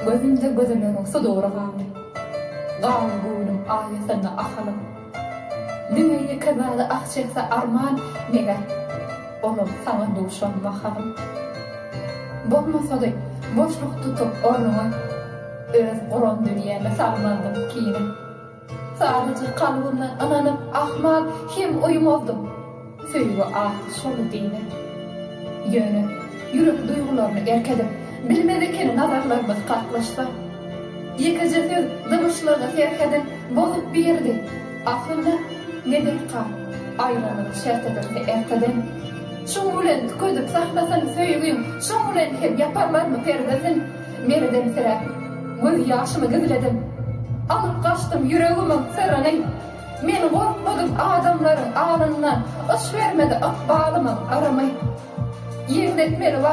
Gözümde gözelligiň sudury galdy. Galdy göwnüm aýasynda Ahalyň. Diňe ýeke zada ah çekse arman, meger, olam saňa duşan mahalym. Bolmasady, boşluk tutup ornuňy, öz guran dünýäme salmazdym kine. Sadaja kalbymdan ynanyp ahmal hem uýmazdym söýgi atly şol dine. Ýöne ýürek duýgularyna erk edip bilmez ekeni nazarlarymyz kaklyşsa. Ýekeje söz dymyşlygyň serhedin bozup birdi. Aslynda nedirka aýralyk şert edilse erteden. Şuň bilen tükedip sahnasyny söýgiň, şuň bilen hem ýaparlarmy perdesin. Merdemsiräp, gözýaşymy gizledim. Alyp gaçdym ýüregimiň syryny. Men gorkmadym adamlaryň alyndan, Yş bermedi ykbalymyň yrymy. Ýeňletmeli.